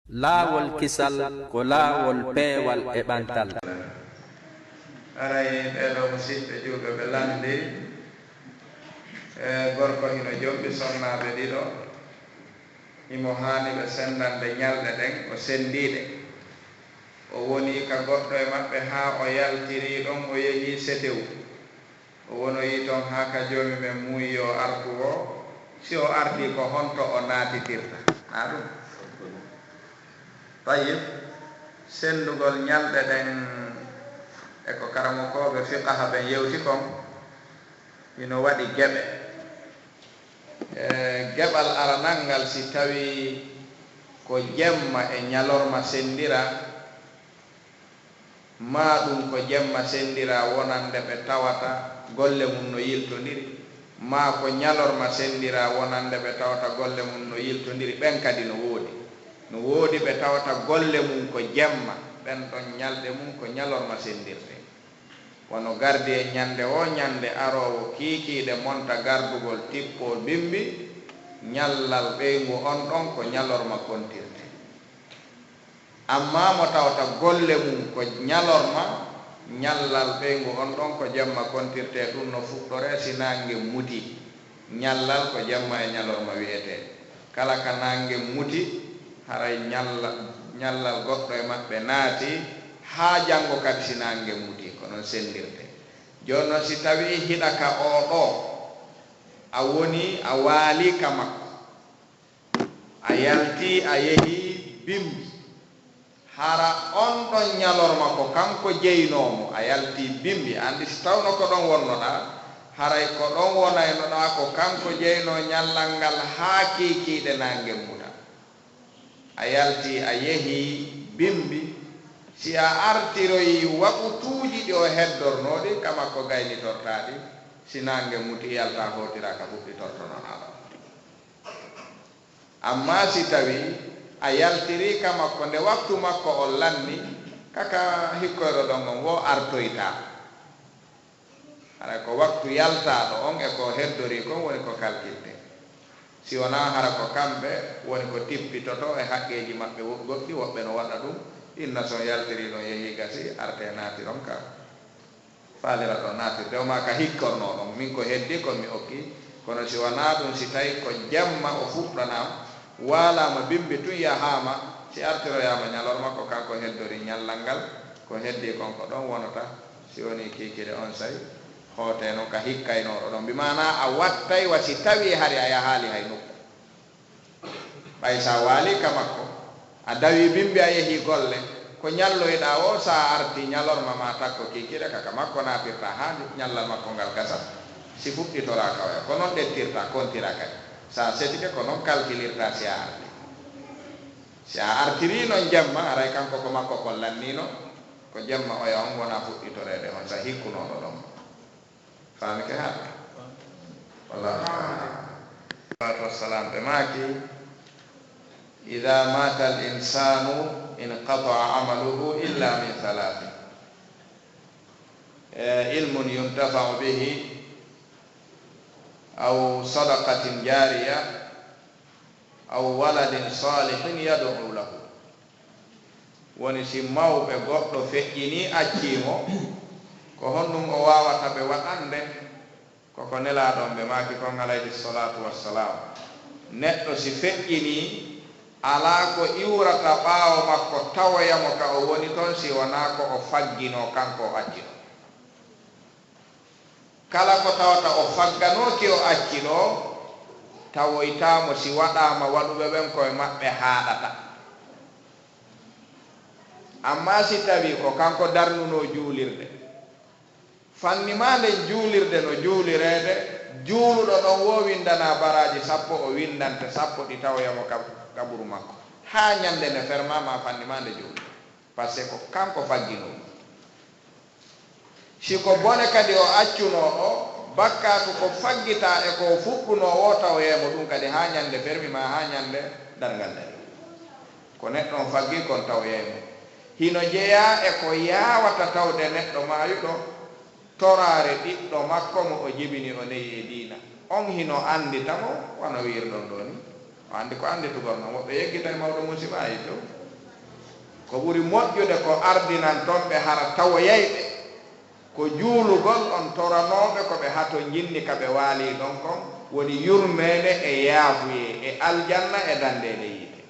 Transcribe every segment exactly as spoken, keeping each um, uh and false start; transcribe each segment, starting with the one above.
Laawol kisal ko laawol peewal e ɓantal. Aray ɓeeɗo musiɓɓe juulɓe ɓe lanndi, e gorko hino jomɓi sonnaaɓe ɗiɗo, himo haani ɓe senndande ñalɗe ɗen, o senndii ɗe. O woni ka goɗɗo e maɓɓe haa o yaltirii ɗon, o yehii setewu. O wonoyii ton haa ka Joomi men muuyi yo artu woo, si o artii ko honto o naatitirta? Naa ɗum? Tayyib, senndugol ñalɗe ɗen e ko karamokooɓe fiqaha ɓen yewti kon, hino waɗi geɓe. E geɓal aranal ngal, si tawii ko jemma e ñalorma senndiraa, maa ɗum ko jemma senndiraa wonande ɓe tawata golle mum no yiltondiri, maa ko ñalorma senndiraa wonande ɓe tawata golle mum no yiltondiri, ɓen kadi no woodi. No woodi ɓe tawata golle mum ko jemma, ɓen ɗon ñalɗe mum ko ñalorma senndirtee. Wano gardi en ñande woo ñande aroowo kiikiiɗe monta gardugol tippoo bimbi, ñallal ɓeyngu on ɗon ko ñalorma kontirtee. Ammaa mo tawata golle mum ko ñalorma, ñallal ɓeyngu on ɗon ko jemma kontirtee, ɗum no fuɗɗoree si naange mutii. Ñallal ko jemma e ñalorma wi'etee. Kala ka naange muti, haray ñalla, ñallal goɗɗo e maɓɓe naati, haa janngo kadi si naange mutii, ko non senndirtee. Jooni non si tawii hiɗa ka oo ɗoo, a wonii a waalii ka makko, a yaltii a yehii bimbi, hara on ɗon ñalorma ko kanko jeynoo mo, a yaltii bimbi, a anndi si tawno ko ɗon wonnoɗaa, haray ko ɗon wonaynoɗaa ko kanko jeynoo ñallal ngal haa kiikiiɗe naange muta. A yaltii a yehii bimbi, si a artiroyii waqutuuji ɗi o heddornoo ɗin, ka makko gaynitortaa ɗi, si naange muti yaltaa hootiraa ka fuɗɗitortononaa ɗon. Ammaa si tawii a yaltirii ka makko nde waktu makko on lanni, ka ka hikkoyroɗon on woo artoytaa. Haray ko waktu yaltaaɗo on e ko heddorii kon woni ko kalkiltee. Si wonaa hara ko kamɓe woni ko tippitotoo e haqqeeji maɓɓe wo-, goɗɗi, woɓɓe no waɗa ɗum, inna si on yaltirii ɗon yehii gasii, artee naatiron ka. Faaliraɗon naatirde, o maa ka hikkornooɗon, min ko heddii kon mi okkii, kono si wanaa ɗum, si tawii ko jemma o fuɗɗanaama, waalaama bimbi tun yahaama, si artiroyaama ñalorma, ko kanko heddorii ñallal ngal, ko heddii kon ko ɗon wonata, si wonii kiikiiɗe onsay, hootee non ka hikkaynooɗo ɗon, bi maanaa a wattay wa si tawii hari a yahaali hay nokku. Ɓay si a waalii ka makko, a dawii bimbi a yehii golle, ko ñalloyɗaa woo, si a artii ñalorma maa takko kiikiiɗe ka, ka makko naatirtaa haa ñallal makko ngal gasa, si fuɗɗitoraa ka oya. Ko non ɗettirtaa, kontiraa kadi. Si a setike, ko non kalkilirtaa si a artii. Si a artirii non jemma, haray kanko ko makko kon lanniino, ko jemma oya on wona fuɗɗitoreede on, si a hikkunooɗo ɗon. Faamike haa? Wallahu ta'ala. Salatu wassalam, ɓe maaki, "Idha mata al-insanu inqata'a amaluhu illa min thalathin." Eh, ilmun yuntafa'u bihi, aw sadaqatin jariya, aw waladin salihin yad'u lahu. Woni si mawɓe goɗɗo feƴƴinii accii mo, ko honɗum o waawata ɓe waɗande? Ko ko Nelaaɗo on ɓe maaki kon alayhi salatu wassalam. Neɗɗo si feƴƴinii, alaa ko iwrata ɓaawo makko tawoya mo ka o woni ton si wanaa ko o fagginoo kanko o acci ɗon. Kala ko tawata o fagganooki o acci ɗoo, tawoytaa mo si waɗaama waɗuɓe ɓen ko e maɓɓe haaɗata. Ammaa si tawii ko kanko darnunoo juulirde, fanni maa nden juulirde no juulireede, juuluɗo ɗon woo winndanaa baraaji sappo, o winndante sappo ɗi tawoya mo ka qaburu makko, haa ñande nde fermaa maa fanni maa nde juulirde. Parce que ko kanko fagginoo ɗum. Si ko bone kadi o accunoo ɗoo, bakkaatu ko faggitaa e ko o fuɗɗunoo woo tawoyay mo ɗum kadi haa ñande fermi maa haa ñande darngal darii. Ko neɗɗo on faggii kon tawoyay mo. Hino jeyaa e ko yaawata tawde neɗɗo maayuɗo, toraare ɓiɗɗo makko mo o jibini o neyi e diina. On hino anndita mo wano wi'irɗon ɗoo nii. O anndi ko annditugol ma, woɓɓe yeggitay mawɗo musiba, ay dow. Ko ɓuri moƴƴude ko ardinan toon ɓe hara tawoyay ɓe. Ko juulugol on toranooɓe ko ɓe hato njinni ka ɓe waalii ɗon kon, woni yurmeende e yaafuyee e aljanna e danndeede yiite.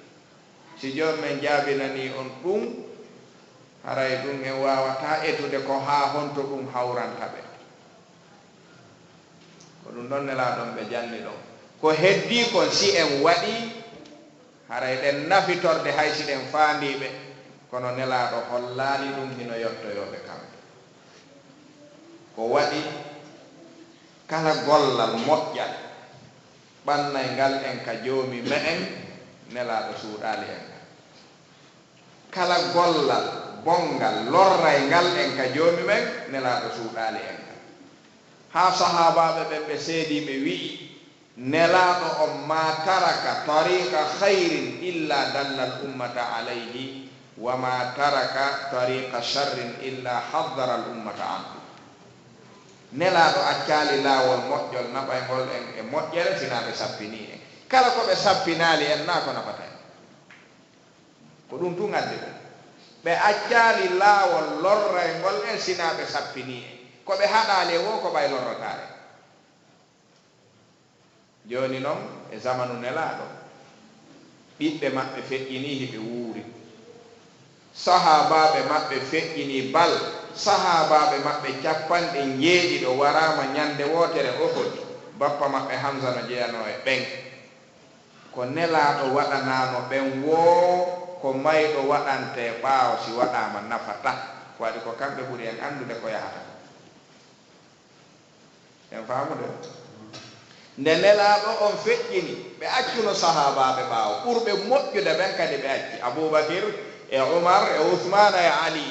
Si Joomi men jaabinanii on ɗum, haray ɗum en waawataa etude ko haa honto ɗum hawranta ɓe. Ko ɗum ɗon Nelaaɗo on ɓe janni ɗon. Ko heddii kon si en waɗii, haray ɗen nafitorde hay si ɗen faandii ɓe, kono Nelaaɗo hollaali ɗum hino yottoyoo ɓe kamɓe. Ko waɗi kala gollal moƴƴal ɓannayngal en ka Joomi me'en, Nelaaɗo suuɗaali en ngal. Kala gollal bonngal lorrayngal en ka Joomi men, Nelaaɗo suuɗaali en ngal. Haa sahaabaaɓe ɓen ɓe seedii ɓe wi'i, Nelaaɗo on, ما ترك طريق خير إلا دل الأمة عليه، وما ترك طريق شر إلا حذر الأمة عنه. Nelaaɗo accaali laawol moƴƴol naɓayngol en e moƴƴere, sinaa ɓe sappinii en. Kala ko ɓe sappinaali en, naa ko nafata en. Ko ɗum tun addi ɓe. Ɓe accaali laawol lorrayngol en, sinaa ɓe sappinii en. Ko ɓe haɗaali e woo, ko ɓay lorrataare. Jooni non, e zamanu Nelaaɗo, ɓiɓɓe maɓɓe feƴƴinii, hiɓe wuuri. Sahaabaaɓe maɓɓe feƴƴinii bal, sahaabaaɓe maɓɓe cappanɗe njeeɗiɗo waraama ñande wootere Uhud, bappa maɓɓe Hamza no jeyanoo e ɓen. Ko Nelaaɗo waɗanaano ɓen woo, ko mayɗo waɗantee ɓaawo si waɗaama nafata. Ko waɗi ko kamɓe ɓuri en anndude ko yahata kon. En faamude? Nde Nelaaɗo on feƴƴini, ɓe accuno sahaabaaɓe ɓaawo, ɓurɓe moƴƴude ɓen kadi ɓe acci, Abuubakir e Umar e Usmaana e Ali.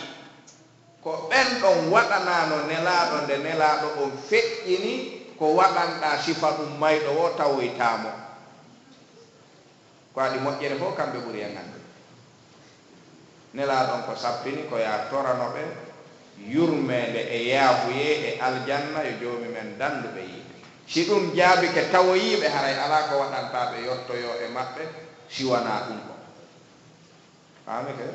Ko ɓen ɗon waɗanaano Nelaaɗo nde Nelaaɗo on feƴƴini, ko waɗanɗaa sifa ɗum mayɗo woo tawoytaa mo. Ko waɗi moƴƴere fof, kamɓe ɓuri en anndude. Nelaaɗo on ko sappini ko yaa torano ɓe yurmeende e yaafuyee e aljanna, yo Joomi men danndu ɓe yiite. Si ɗum jaabike tawoyii ɓe, haray alaa ko waɗanta ɓe yottoyoo e maɓɓe si wanaa ɗum ɗon. Faamike?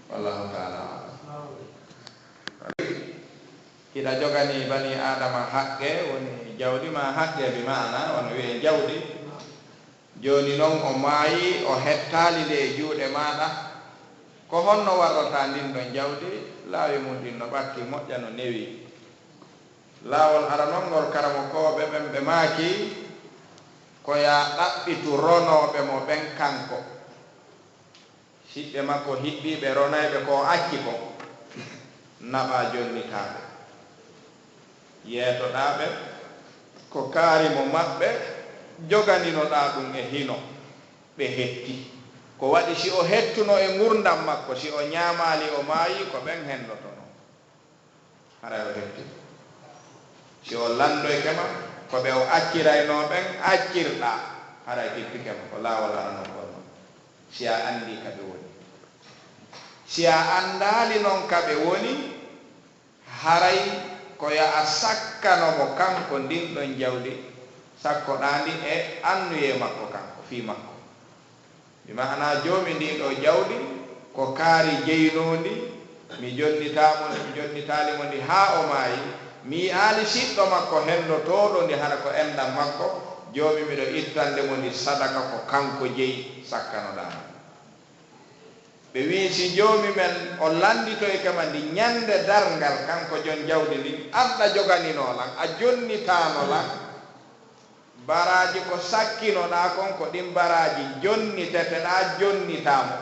Wallaahu taala alam. Hiɗa joganii banii Aadama haqqe, woni jawdi maa haqqe, bi maana, wano wi'ee jawdi. Jooni non o maayi, o hettaali nde e juuɗe maaɗa. Ko honno warrata ndin ɗon jawdi? Laawi mun ɗin no ɓakki, moƴƴa no newi. Laawol aranol ngol, karamokooɓe ɓen ɓe maaki, ko yaa ɗaɓɓitu ronooɓe mo ɓen kanko. Siɓɓe makko hiɓɓiiɓe ronayɓe ko o acci kon, naɓaa jonnitaaɓe. Yeetoɗaa ɓe ko kaari mo maɓɓe joganinoɗaa ɗum e hino, ɓe hetti. Ko waɗi si o hettuno e ngurndan makko, si o ñaamaali o maayii, ko ɓen hendotono. Haray o hetti. Si o lanndoyke ma, ko ɓe o acciraynoo ɓen accirɗaa, haray tippike ma, ko laawol aranol ngol non. Si a anndii ka ɓe woni. Si a anndaali non ka ɓe woni, haray ko yo a sakkano mo kanko ndin ɗon jawdi, sakkoɗaa ndi e annuyee makko kanko, fii makko. Bi maanaa, Joomi ndii ɗoo jawdi ko kaari jeynoondi, mi jonnitaa mo ndi, mi jonnitaali mo ndi haa o maayi. Mi yi'aali siɗɗo makko henndotooɗo ndi hara ko enɗan makko, Joomi, miɗo ittande mo ndi sadaka, ko kanko jeyi, sakkanoɗaa mo. Ɓe wi'i, si Joomi men o lannditoyke ma ndi ñande darngal, kanko jon jawdi ndin, an ɗa joganinoo lan, a jonnitaano lan, baraaji ko sakkinoɗaa kon, ko ɗin baraaji jonniteteɗaa, jonnitaa mo.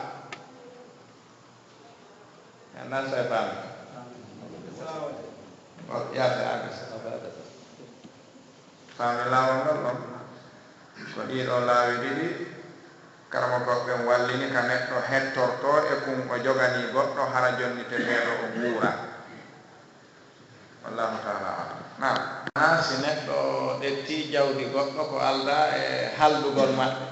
Mi anndaa so a faami. O, yaafe, amis. Faami laawol ngol ɗon? Ko ɗii ɗoo laawi ɗiɗi karamokooɓe ɓen wallini ka neɗɗo hettortoo e kun o joganii goɗɗo, hara jonniteteeɗo o wuura. Wallaahu taala alam. Naam. Haa si neɗɗo ƴettii jawdi goɗɗo ko aldaa e haldugol maɓɓe,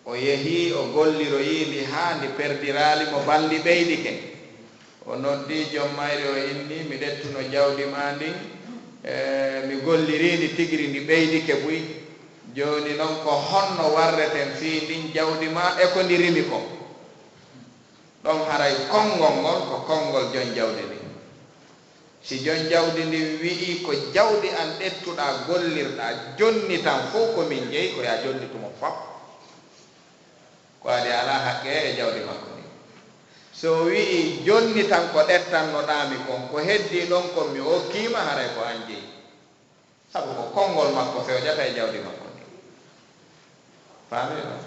o yehii, o golliroyii ndi haa ndi perdiraali mo, balndi ɓeydike. O noddii jom mayri, o inni, mi ƴettuno jawdi maa ndin, e, mi gollirii ndi tigiri, ndi ɓeydike buy. Jooni non, ko honno warreten fii ndin jawdi maa e ko ndi rimi kon? Ɗon haray konngol ngol ko konngol jon jawdi ndin. Si jon jawdi ndin wi'ii ko jawdi an ɗettuɗaa gollirɗaa, jonnitan fow ko min jeyi, ko yaa jonnitu mo fow. Ko adii alaa haqqee e jawdi makko ndin. Si o wi'ii jonnitan ko ɗettannoɗaa mi kon, ko heddii non kon mi okkii ma, haray ko an jeyi. Sabu ko konngol makko fewjata e jawdi makko ndin. Faamii non?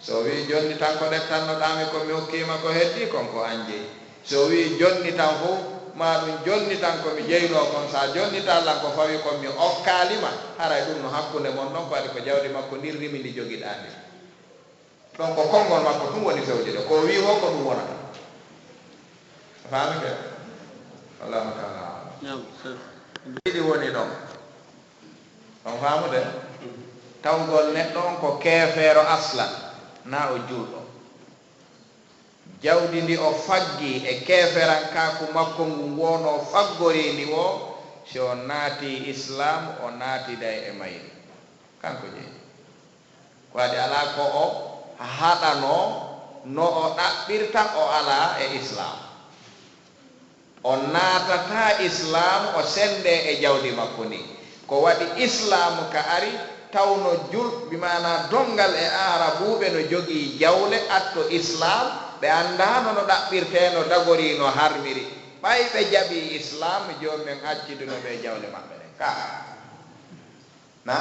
Si o wi'ii jonnitan ko ɗettannoɗaa mi kon mi okkii ma, ko heddii kon ko an jeyi. Si o wi'ii jonnitan fow, maa ɗun jonnitan ko mi jeyinoo kon, si a jonnitaa lan ko fawii kon mi okkaali ma, haray ɗun no hakkunde mon ɗon, ko adii ko jawdi makko ndin rimi ndi jogiɗaa ndin. Ɗon ko konngol makko tun woni fewjude. Ko o wi'i woo ko ɗun wonata. A faamike? Wallahu ta'ala a'lam. Naam, sir. Ɗiɗi woni ɗon. On faamude? Tawgol neɗɗo on ko keefeero aslan, naa o julɗo. Jawdi ndi o faggi e keeferankaaku makko ngun wonoo faggorii ndi woo, si o naatii Islaam, o naatiday e mayri. Kanko jeyi. Ko waɗi alaa ko o haɗanoo no o ɗaɓɓirta o alaa e Islaam. O naatataa Islaam, o senndee e jawdi makko ndin. Ko waɗi Islaam ka ari, tawno jul, bi maanaa donngal e Aarabuuɓe no jogii jawle atto Islaam, ɓe anndaano no ɗaɓɓirtee, no dagorii, no harmiri. Ɓay ɓe jaɓii Islaam, Joomi men acciduno ɓe e jawle maɓɓe ɗen. Ka. Na?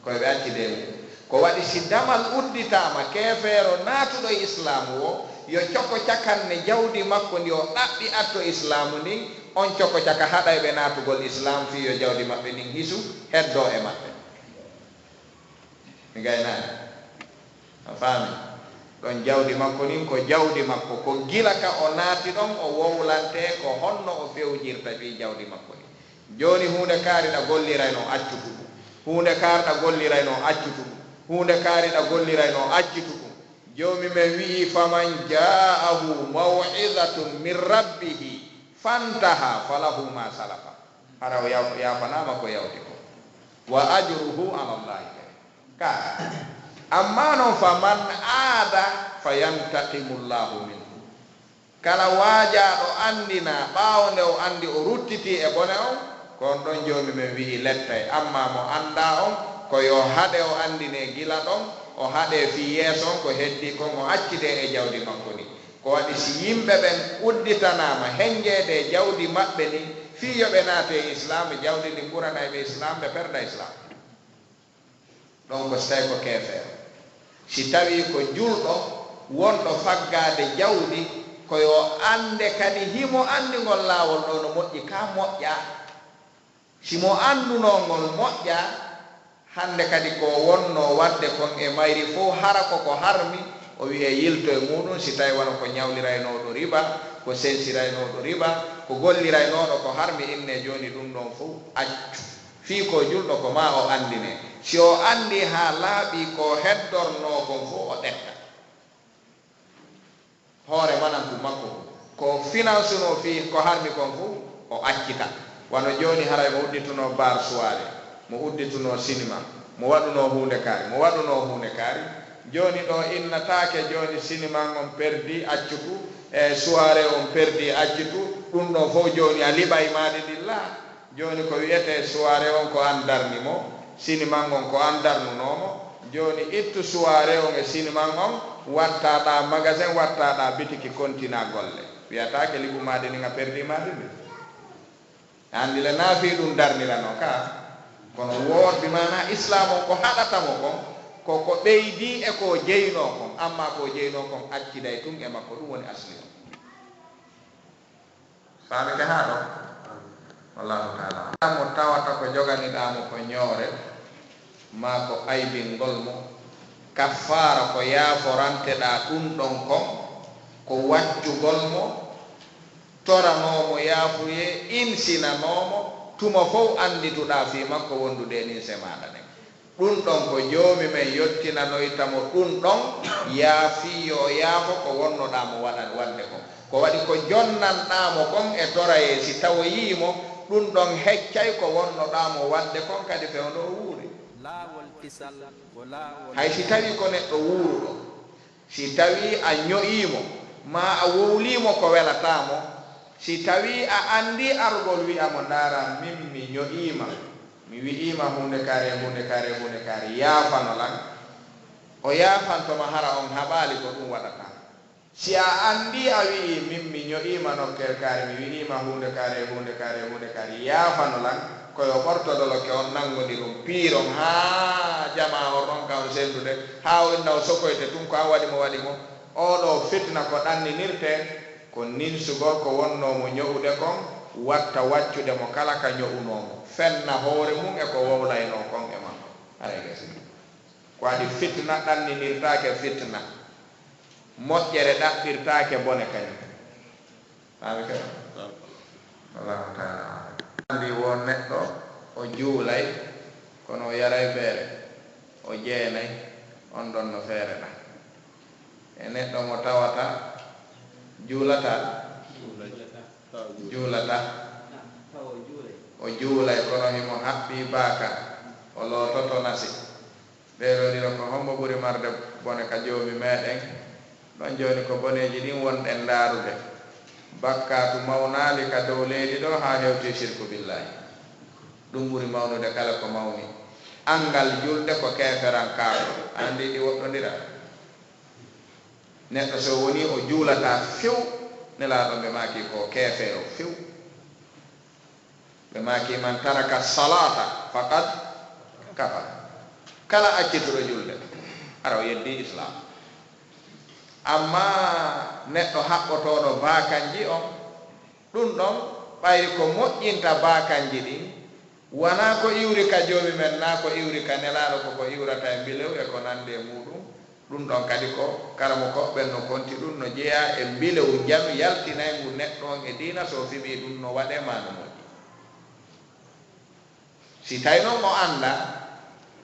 Ko ɓe accidee mum. Ko waɗi si damal udditaama, keefeero naatuɗo e Islaamu woo, yo coko cakanne jawdi makko ndi o ɗaɓɓi atto Islaamu ndin, on coko caka haɗay ɓe naatugol Islaamu fii yo jawdi maɓɓe ndin hisu, heddoo e maɓɓe. Mi gaynaani. A faami? Ɗon jawdi makko ndin ko jawdi makko. Ko gila ka o naati ɗon, o wowlantee ko honno o fewjirta fii jawdi makko ndin. Jooni huunde kaari ɗa golliraynoo, accutu ɗun. Huunde kaari ɗa golliraynoo, accutu ɗun. Huunde kaari ɗa golliraynoo, accutu ɗun. Joomi men wi'i, "Faman jaa'ahu maw'izatun min rabbihi fantaha falahu ma salafa." Hara o yaw-, yaafanaama ko yawti kon. "Wa ajruhu ala Allahi." Ka. Amma non, "Faman aada fayantaqimu Allahu minhu." Kala waajaaɗo anndinaa, ɓaawo nde o anndi o ruttitii e bone on, ko on ɗon Joomi men wi'i lettay. Amma mo anndaa on, ko yo haɗe o anndinee gila ɗon, o haɗee fii yeeso on, ko heddii kon o accidee e jawdi makko ndin. Ko waɗi si yimɓe ɓen udditanaama henngeede e jawdi maɓɓe ndin, fii yo ɓe naate e Islaam, jawdi ndin ɓuranay ɓe Islaam, ɓe perda Islaam. Ɗon ko si tawii ko keefeero. Si tawii ko julɗo, wonɗo faggaade jawdi, ko yo annde kadi himo anndi ngol laawol ɗoo no moƴƴi, kaa moƴƴaa. Si mo anndunoo ngol moƴƴaa, hannde kadi ko wonnoo waɗde kon e mayri fow, hara ko ko harmi, o wi'ee yilto e muuɗum, si tawii wano ko ñawliraynooɗo riba, ko sensiraynooɗo riba, ko golliraynooɗo ko harmi, innee jooni ɗum ɗon fow accu. Fii ko julɗo ko maa o anndinee. Si o anndii haa laaɓii ko heddornoo kon fow o ɗetta. Hoore mananku makko ko finansunoo fii ko harmi kon fow o accita. Wano jooni haray mo udditunoo bar soirée, mo udditunoo sinima, mo waɗunoo huunde kaari, mo waɗunoo huunde kaari. Jooni ɗoo innataake jooni siniman on perdii accutu, e soirée on perdii accutu, ɗum ɗoo fow jooni a liɓay maade ɗin laa. Jooni ko wi'etee soirée on ko an darni mo, siniman on ko an darnunoo mo. Jooni ittu soirée on e siniman on, wattaɗaa magasin, wattaɗaa bitiki, kontinaa golle. Wi'ataake liɓu maade ndin a perdii maade ndin. Anndi le naa fii ɗum darniranoo ka. Kono wood bi maanaa Islaam on ko haɗata mo kon, ko ko ɓeydii e ko jeynoo kon, amma ko jeynoo kon acciday tun e makko, ɗum woni asli on. Faamike haa ɗo? Wallahu taala. Mo tawata ko joganiɗaa mo ko ñoore, maa ko aybingol mo, kaffaara ko yaaforanteɗaa ɗum ɗon kon, ko waccugol mo, toranoo mo yaafuyee, insinanoo mo, tuma fow anndituɗaa fii makko wondude e ninse maaɗa ɗen. Ɗum ɗon ko Joomi men yottinanoyta mo ɗum ɗon, yaafii yo o yaafo ko wonnoɗaa mo waɗa-, waɗde kon. Ko waɗi ko jonnanɗaa mo kon e torayee, si tawoyii mo, ɗum ɗon heccay ko wonnoɗaa mo waɗde kon kadi fewndo o wuuri. Laawol Hay si tawii ko neɗɗo wuuruɗo, si tawii a ño'ii mo, maa a wowlii mo ko welataa mo, si tawii a anndii argol wi'a mo, "Ndaara, min mi ño'ii ma, mi wi'ii ma huunde kaari e huunde kaari e huunde kaari, yaafano lan," o yaafanto ma, hara on haɓaali ko ɗum waɗata. Si a anndii, a wi'ii, "Min mi ño'iima nokkeer kaari, mi wi'iima huunde kaari e huunde kaari e huunde kaari, yaafano lan," ko yo ɓorto dolokke on nanngondiron, piiron haa jamaa on ronka on senndude, haa o inna o sokoyte tun ko an waɗi mo, waɗi mo. Oo ɗoo fitna ko ɗanninirtee, ko ninsugol ko wonnoo mo ño'ude kon, watta waccude mo kala ka ño'unoo mo, fenna hoore mun e ko wowlaynoo kon e makko. Haray gasi. Ko waɗi fitna ɗanninirtaake fitna. Moƴƴere ɗaɓɓirtaake bone kañum. Faami kadi? Allahu taala alam. Anndi won neɗɗo o juulay, kono o yaray beere, o jeenay, on ɗon no feere ɗa. E neɗɗo mo tawata juulata, juulata, o juulay, kono himo haɓɓi baaka, o loototo nasi. Ɓeeɗo ɗiɗo ko hombo ɓuri marde bone ka Joomi meɗen? Ɗon jooni ko boneeji ɗin wonɗen ndaarude. Bakkaatu mawnaali ka dow leydi ɗoo haa hewti sirku billaahi. Ɗum ɓuri mawnude kala ko mawni. Anngal julde ko keeferankaaku. A anndi ɗi woɗɗondira? Neɗɗo so woni o juulataa few, Nelaaɗo ɓe maaki ko keefeero few. Ɓe maaki, "Man taraka salata faqad kafar." Kala accituɗo julde, hara o yeddii Islaam. Amma neɗɗo haɓɓotooɗo baakanji on, ɗum ɗon, ɓayri ko moƴƴinta baakanji ɗin, wanaa ko iwri ka Joomi men, naa ko iwri ka Nelaaɗo, ko ko iwrata e mbilew e ko nanndi e muuɗum. Ɗum ɗon kadi ko karamokooɓe ɓen no konti ɗum, no jeyaa e mbilew njanu yaltinayngu neɗɗo on e diina, so o fiɓii ɗum no waɗee maa no moƴƴi. Si tawi non o anndaa,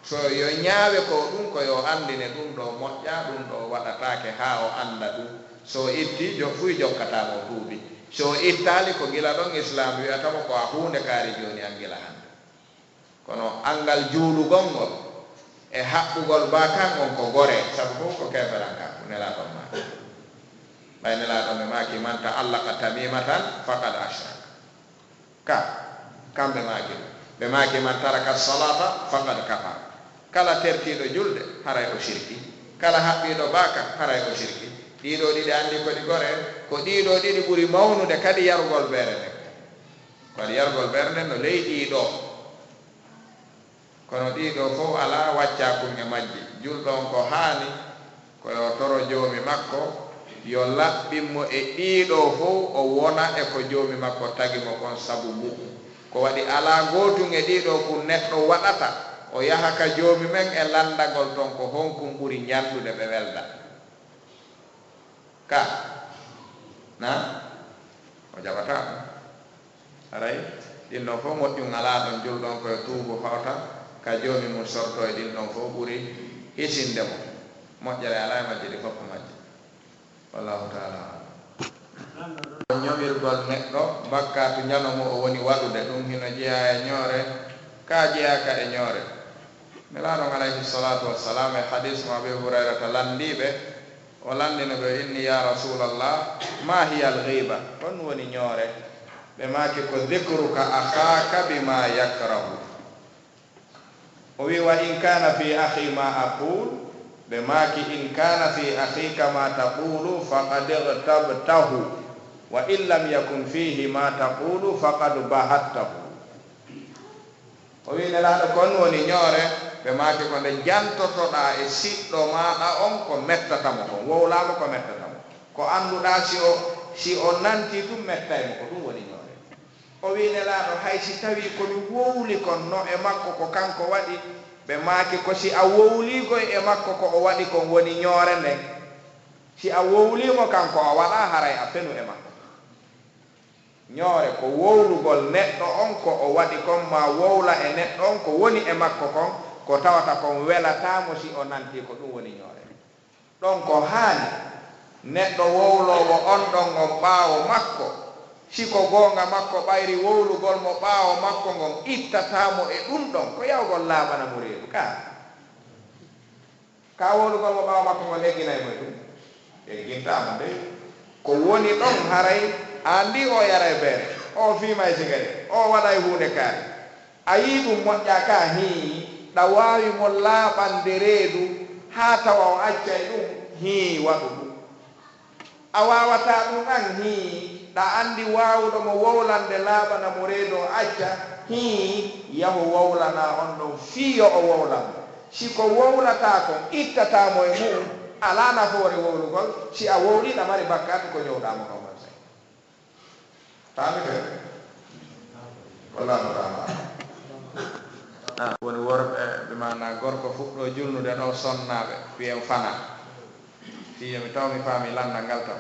so yo ñaawe ko ɗum, ko yo anndine ɗum ɗoo moƴƴaa, ɗum ɗoo waɗataake haa o annda ɗum. So o ittii, jo-, fuy jokkataa mo, o tuubi. So o ittaali, ko gila ɗon Islaam wi'ata mo ko a huunde kaari jooni an gila hannde. Kono anngal juulugol ngol e haɓɓugol baakan on ko goree, sabu fof ko keeferankaaku, Nelaaɗo on maaki. Ɓay Nelaaɗo on ɓe maaki, "Man ta'allaqa tamimatan faqad ashrak." Ka, kamɓe maaki ɗum. Ɓe maaki, "Man taraka salata faqad kafar." Kala tertiiɗo julde, haray o sirki. Kala haɓɓiiɗo baakan, haray o sirki. Ɗii ɗoo ɗiɗi anndi ko ɗi goree, ko ɗii ɗoo ɗiɗi ɓuri mawnude kadi yarugol beere nden. Ko waɗi yargol ɓernde no ley ɗii ɗoo. Kono ɗii ɗoo fow alaa waccaakum e majji. Julɗo on ko haani ko yo toro Joomi makko, yo laɓɓin mo e ɗii ɗoo fow, o wona e ko Joomi makko tagi mo kon sabu mu'un. Ko waɗi alaa gootun e ɗii ɗoo kun neɗɗo waɗata, o yaha ka Joomi men e lanndagol ton ko honkum ɓuri ñanndude ɓe welda. Ka, na? O jaɓataa ɗum. Haray, ɗin ɗon fow moƴƴum alaa ɗon, julɗo on ko yo tuubu hawta ka Joomi mum, sorto e ɗin ɗon fow ɓuri hisinde mo. Moƴƴere alaa e majje, ɗi fof ko majje. Wallahu taala alam. Ñomirgol neɗɗo bakkaatu njano mo o woni waɗude, ɗum hino jeyaa e ñoore, ka jeyaaka e ñoore. Nelaaɗo on alayhi salatu wassalam e hadis mo Abi Hurayrata lanndii ɓe, o lanndino ɓe, "Inni ya Rasulallah, ma hiya al-ghiba?" Ko honɗum woni ñoore? Ɓe maaki, "Ko dhikruka akhaka bima yakrahu." O wi, "Wa in kana fi akhi ma aqul?" Ɓe maaki, "In kana fi akhika ma taqulu faqad ightabtahu, wa in lam yakun fihi ma taqulu faqad bahattahu." O wi, "Nelaaɗo, ko honɗum woni ñoore?" Ɓe maaki, "Ko nde jantotoɗaa e siɗɗo maaɗa on ko mettata mo kon, wowlaa mo ko mettata mo. Ko annduɗaa si o, si o nantii tun mettay mo, ko ɗum woni ñoore." O wi, "Nelaaɗo, hay si tawii ko mi wowli kon no e makko ko kanko waɗi?" Ɓe maaki, "Ko si a wowlii koy e makko ko o waɗi kon woni ñoore nden. Si a wowlii mo kanko o waɗaa, haray a fenu e makko." Ñoore ko wowlugol neɗɗo on ko o waɗi kon, maa wowla e neɗɗo on ko woni e makko kon, ko tawata kon welataa mo si o nantii, ko ɗum woni ñoore. Ɗon ko haani neɗɗo wowloowo on ɗon on ɓaawo makko, si ko goonga makko ɓayri, wowlugol mo ɓaawo makko ngon ittataa mo e ɗum ɗon, ko yawgol laaɓana mo reedu ka. Ka wowlugol mo ɓaawo makko ngol egginay mo e ɗum? Eggintaa mo dey. Ko woni ɗon haray, aan ndi o yaray beere, o fiimay sigaret, o waɗay huunde kaari. A yi'i ɗum moƴƴaa ka, hii, ɗa waawi mo laaɓande reedu haa tawa o accay ɗum, hii, waɗu ɗum. A waawataa ɗum aan, hii, ɗa anndi waawuɗo mo wowlande laaɓana mo reedu o acca, hii, yahu wowlanaa on ɗon fii yo o wowlan mo. Si ko wowlataa kon ittataa mo e mu'un, alaa nafoore wowlugol, si a wowlii ɗa mari bakkaatu ko ƴowɗaa mo kon on sey. Faamike? Wallaahu taala a'lam. Ah, woni worɓe, bi maana gorko fuɗɗo julnude ɗo sonnaaɓe, wiyen fana. Fii yo mi taw mi faami lanndal ngal taw.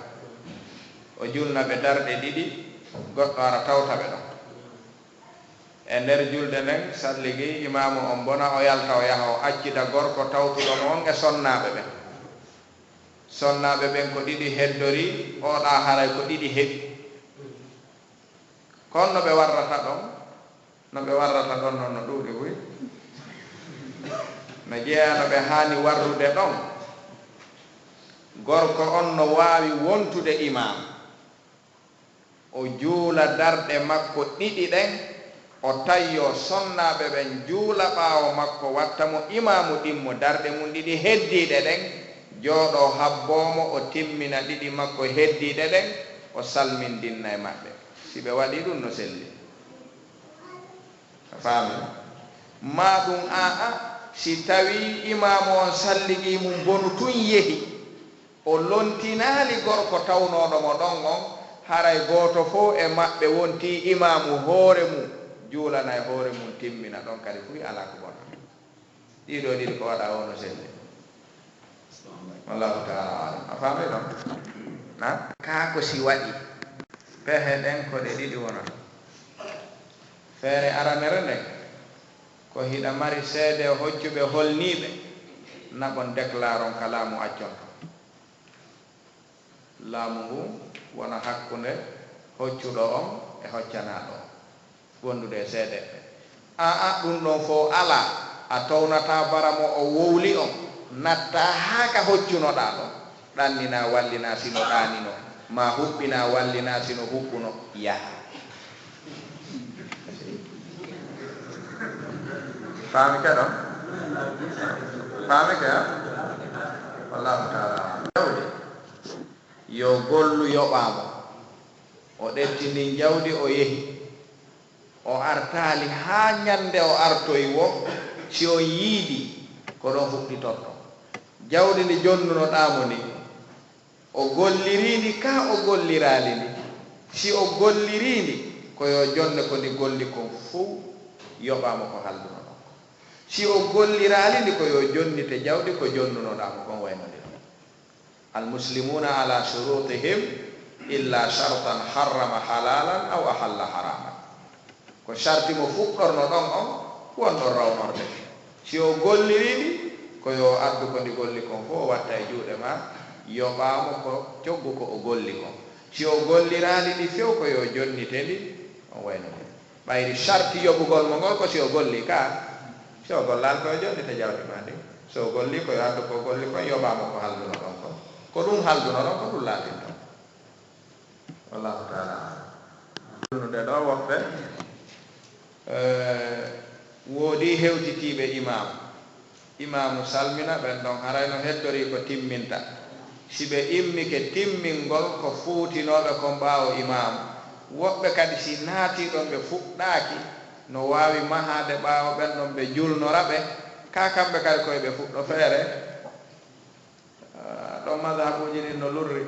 O julna ɓe darɗe ɗiɗi, goɗɗo ara tawta ɓe ɗon. E nder julde nden, salligi imaamu on bona, o yalta o yaha, o accida gorko tawtuɗo mo on e sonnaaɓe ɓen. Sonnaaɓe ɓen ko ɗiɗi heddorii, oɗa haray ko ɗiɗi heɓi. Kon no ɓe warrata ɗon, no ɓe warrata ɗon non no ɗuuɗi buy. No jeyaa no ɓe haani warrude ɗon. Gorko on no waawi wontude imaamu. O juula darɗe makko ɗiɗi ɗen, o tayyoo sonnaaɓe ɓen juula ɓaawo makko, watta mo imaamu ɗimmo darɗe mun ɗiɗi heddiiɗe ɗen, jooɗoo habboo mo, o timmina ɗiɗi makko heddiiɗe ɗen, o salmindinna e maɓɓe. Si ɓe waɗii ɗun no selli. A faami? Maa ɗun aa'a, si tawii imaamu on salligii mun bonu tun yehi, o lontinaali gorko tawnooɗo mo ɗon on, haray gooto fow e maɓɓe wontii imaamu hoore mun, juulanay hoore mun, timmina ɗon kadi fuy alaa ko bona. Ɗii ɗoo ɗiɗi ko waɗaa woo no selli. Wallaahu taala aalam. A faamii ɗon? Na? Kaa ko si waɗii, pehe ɗen ko ɗe ɗiɗi wonata. Feere aranere nden, ko hiɗa mari seede hoccuɓe holniiɓe, naɓon deklaaron ka laamu accon ton. Laamu ngun wona hakkunde hoccuɗo on e hoccanaaɗo on, wondude e seedeeɓe. Aa, ɗun ɗon fow alaa, a townataa bara mo o wowli on, nattaa haa ka hoccunoɗaa ɗon, ɗanninaa wallinaa si no ɗaanino, maa huɓɓinaa wallinaa si no huɓɓuno, yaha. Faamike ɗon? Faamike, a? Wallaahu taala a'lam. Jawdi. Yo gollu yoɓaa mo. O ƴetti ndin jawdi, o yehi. O artaali haa ɲande o artoyi woo, si on yiidii, ko ɗon fuɗɗitortoo. Jawdi ndi jonnunoɗaa mo ndin, o gollirii ndi kaa o golliraali ndi? Si o gollirii ndi, ko yo jonne ko ndi golli kon fow yoɓaa mo ko halduno ɗon kon. Si o golliraali ndi, ko yo jonnite jawdi ko jonnunoɗaa mo kon wayno ndin. Al-muslimuuna alaa shuruutihim illaa shartan harrama halaalan aw ahalla haraaman. Ko sarti mo fuɗɗorno ɗon on, won ɗon rawnorde. Si o gollirii ndi, ko yo addu ko ndi golli kon fow, o watta e juuɗe maa, yoɓaa mo ko coggu ko o golli kon. Si o golliraali ɗi few, ko yo jonnite ndi, on wayno ndi. Ɓayri sarti yoɓugol mo ngol ko si o gollii ka, si o gollaali ko yo jonnite jawdi maa ndin. Si o gollii ko yo addu ko o golli kon, yoɓaa mo ko halduno ɗon kon. Ko ɗun halduno ɗon, ko ɗun laatinto. Wallaahu taala a'lam. Ɗun ɗoo woɓɓe, eh, woodii hewtitiiɓe imaamu. Imaamu salmina ɓen ɗon, haray no heddorii ko timminta. Si ɓe immike timmingol ko fuutinooɓe kon ɓaawo imaamu, woɓɓe kadi si naatii ɗon ɓe fuɗɗaaki, no waawi mahaade ɓaawo ɓen ɗon ɓe julnora ɓe, kaa kamɓe kadi ko yo ɓe fuɗɗo feere. Ah, ɗon mazhabuuji ɗin no lurri.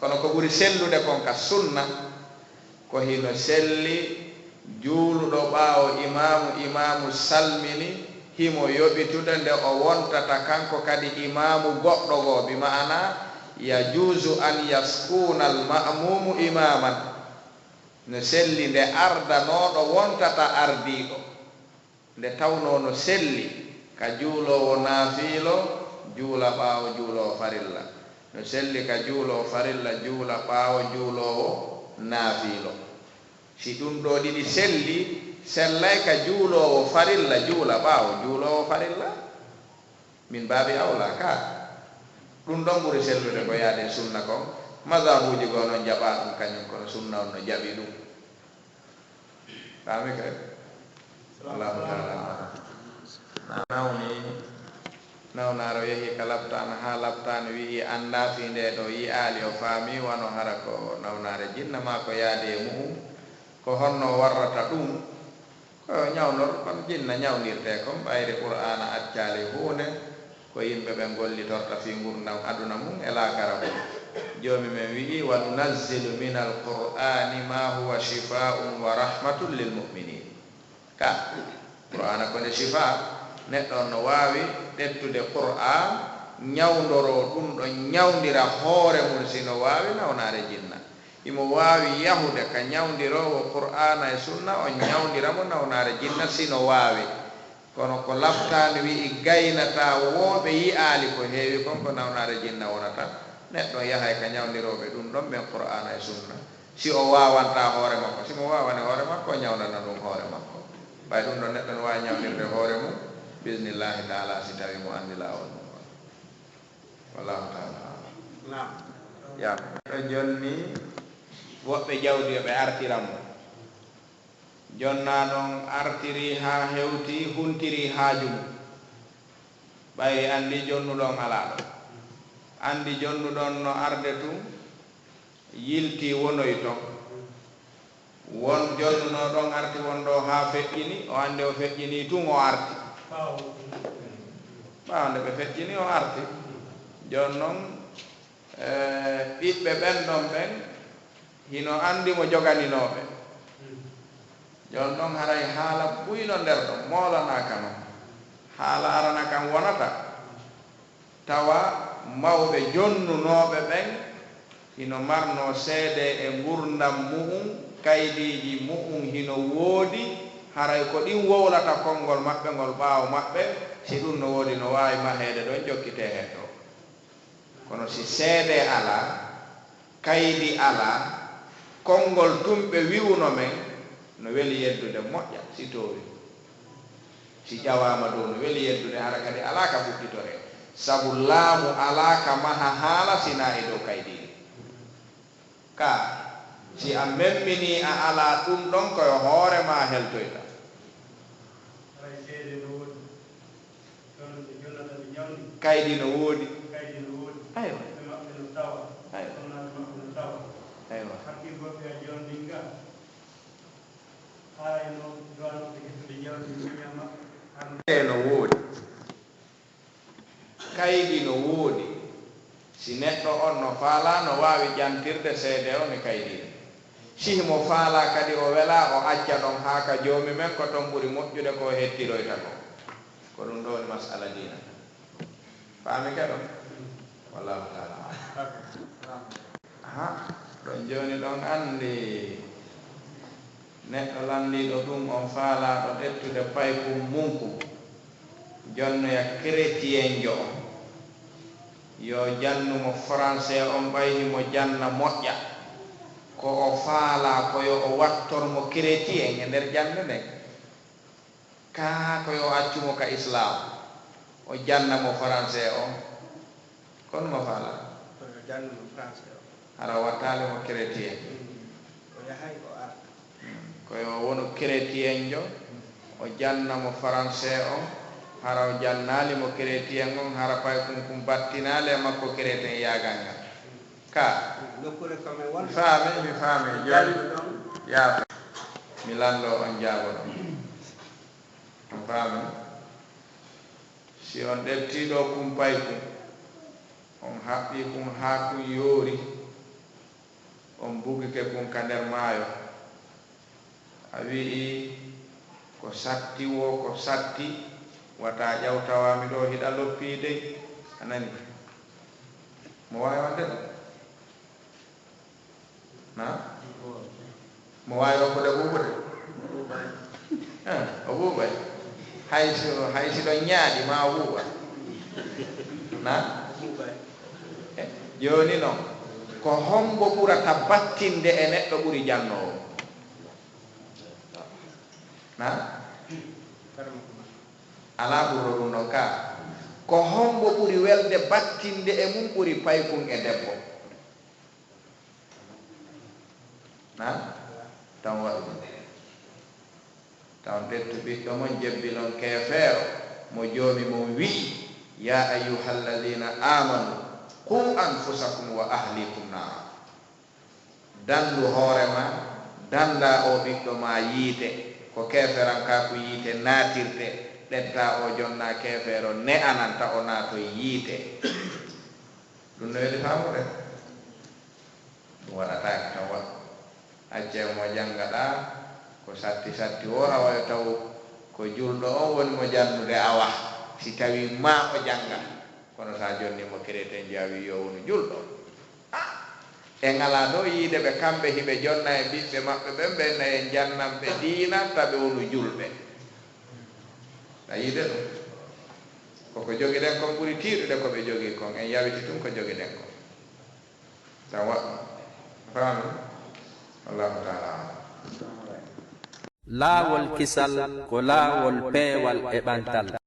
Kono ko ɓuri sellude kon ka sunna, ko hino selli juuluɗo ɓaawo imaamu, imaamu salmini, himo yoɓitude nde o wontata kanko kadi imaamu goɗɗo goo, bi ma'ana, yajuuzu an yaskuuna al-ma'muumu imaaman. No selli nde ardanooɗo wontata ardiiɗo. Nde tawnoo no selli ka juuloowo naafiilo juula ɓaawo juuloowo farilla, no selli ka juuloowo farilla juula ɓaawo juuloowo naafiilo. Si ɗun ɗoo ɗiɗi selli, sellay ka juuloowo farilla juula ɓaawo juuloowo farilla? Min baabi awla ka. Ɗum ɗon ɓuri sellude ko yaade sunna kon. Mazhabuuji goo noon jaɓaa ɗum kañum, kono sunna on no jaɓi ɗum. Faami kay? Allahu taala alam. Nawni, nawnaare o yehi ka laptaan, haa laptaan wi'i anndaa fii ndee ɗoo yi'aali, o faami wano hara ko nawnaare jinna maa ko yaadi e mu'um. Ko honno o warrata ɗum? Ko ñawnor kon jinna ñawndirtee kon, ɓayri Qur'aana accaali huunde ko yimɓe ɓen gollitorta fii ngurndan aduna mum e laakara mum. Joomi men wi'i, "Wa nunazzilu minal Qur'aani maa huwa shifaa'un wa rahmatun lil mu'miniin." Ka, Qur'aana ko nde shifaa, neɗɗo on no waawi ƴettude Qur'aan, ñawndoroo ɗum ɗon, ñawndira hoore mum si no waawi nawnaare jinna. Himo waawi yahude ka ñawndiroowo Qur'aana e Sunna, on ñawndira mo nawnaare jinna si no waawi. Kono ko laptaan wi'i gaynataa woo ɓe yi'aali ko heewi kon ko nawnaare jinna wonata. Neɗɗo yahay ka ñawndirooɓe ɗum ɗon ɓen Qur'aana e Sunna. Si o waawantaa hoore makko, si mo waawani hoore makko, o ñawndana ɗum hoore makko. Ɓay ɗum ɗon neɗɗo no waawi ñawndirde hoore mum, bismillaahi taala, si tawii mo anndi laawol mum on. Wallaahu taala alam. Naam. Yaa. Ɗo jonni, woɓɓe jawdi yo ɓe artiran mo. Jonnaa ɗon artirii haa hewtii, huntirii haaju mum. Ɓayri anndi jonnuɗo on alaa ɗon. Anndi jonnuɗo on no arde tun, yiltii wonoyi ton. Won jonnunoo ɗon arti won ɗoo haa feƴƴini, o anndi o feƴƴinii tun o arti. Ɓaawo nde ɓe feƴƴini o arti. Jooni non, eh, ɓiɓɓe ɓen ɗon ɓen, hino anndi mo joganinoo ɓe. Jooni non haray haala buy no nder ɗon, moolanaaka non. Haala arana kan wonata. Tawa mawɓe jonnunooɓe ɓen hino marnoo seedee e ngurndan mu'un, kaydiiji mu'un hino woodi, haray ko ɗin wowlata konngol maɓɓe ngol ɓaawo maɓɓe, si ɗun no woodi no waawi maheede ɗon jokkitee heddo. Kono si seedee alaa, kaydi alaa, konngol tun ɓe wi'uno men, no weli yeddude moƴƴa si toowi. Si ƴawaama dow no weli yeddude, hara kadi alaa ka fuɗɗitoree. Sabu laamu alaa ka maha haala si naa e dow kaydiiri. Ka, si a memminii a alaa ɗun ɗon ko yo hoore maa heltoyta. Kaydi no woodi. Aywa. Aywa. Aywa. Haray no jowaanooɓe hettude jawdi miñaa maɓɓe, hano. E no woodi. Kaydi no woodi. Si neɗɗo on no faalaa, no waawi ƴantirde seede on e kaydi on. Si himo faalaa kadi o welaa, o acca ɗon haa ka Joomi men, ko ton ɓuri moƴƴude ko o hettiroyta kon. Ko ɗun ɗoo woni mas'ala diina. Faami ka ɗon? Wallaahu taala a'lam. Aha, ɗon jooni ɗon anndi neɗɗo lanndiiɗo ɗun on faalaaɗo ƴettude paykun mun kun, jonnoya keretiyenjo on, yo jannu mo français on ɓay himo janna moƴƴa, ko o faalaa ko yo o wattor mo keretien e nder jannde nden. Kaa ko yo accu mo ka Islaam, o janna mo français on. Kono mo faalaa? Ko yo jannu mo français on. Hara o wattaali mo chrétien. Mm. O yahay o arta. Mm. Ko yo wonu chrétienjo, o janna mo français on. Hara o jannaali mo chrétien on, hara paykun kun battinaali e makko chrétien yaagal ngal. Ka. Nokkuure ko men won. Mi faami, mi faami. Jooni, yaafe. Mi lanndoo on jaaboɗon. On faami? Si on ƴettii ɗoo kun paykun, on haɓɓii kun haa kun yoori, on bugike kun ka nder maayo. A wi'i, "Ko satti woo, ko satti, wata ƴaw tawaami ɗoo hiɗa loppii dey." A nani? Mo waawi waɗde ɗum? Na? Mo waawi rokkude ɓuuɓude? Eh, o ɓuuɓay. Hay so, hay si ɗon ñaaɗi, ma o ɓuuɓa. Na? Eh, jooni non, ko hombo ɓurata battinde e neɗɗo ɓuri jannoowo? Na? Alaa ɓurɗo ɗum ɗon ka. Ko hombo ɓuri welde battinde e mum ɓuri paykun e debbo? Na? Tan waɗu ɗum. Tan ɓettu ɓiɗɗo mon, jebbilon keefeero mo joomi mon wi'i, "Ya ayyuhalladhina amanu, qu anfusakum wa ahlikum nara." Dandu hoore ma, danda o ɓiɗɗo ma yiite, ko keeferankaaku yiite naatirte, ɗetta o jonna keefeero ne'ananta o naatoy yiite. Ɗum no weli faamude? Ɗum waɗataake tan waɗ. Accee mo jannga ɗa, ko satti satti o, awa yo taw ko julɗo on woni mo jannude, awa si tawi ma o jannga. Kono sa jonni mo keretenjo a wi yo wonu julɗo. Ah! En ala ɗo yiide ɓe kamɓe hiɓe jonna e ɓiɓɓe maɓɓe ɓen, ɓen na en jannan ɓe diina ta ɓe wonu julɓe. A yiide ɗum? Koko jogiɗen kon ɓuri tiiɗude ko ɓe jogii kon, en yawiti tun ko jogiɗen kon. Tan waɗ ɗum. Faami? Wallahu taala alam. Laawol kisal ko laawol peewal e ɓantal.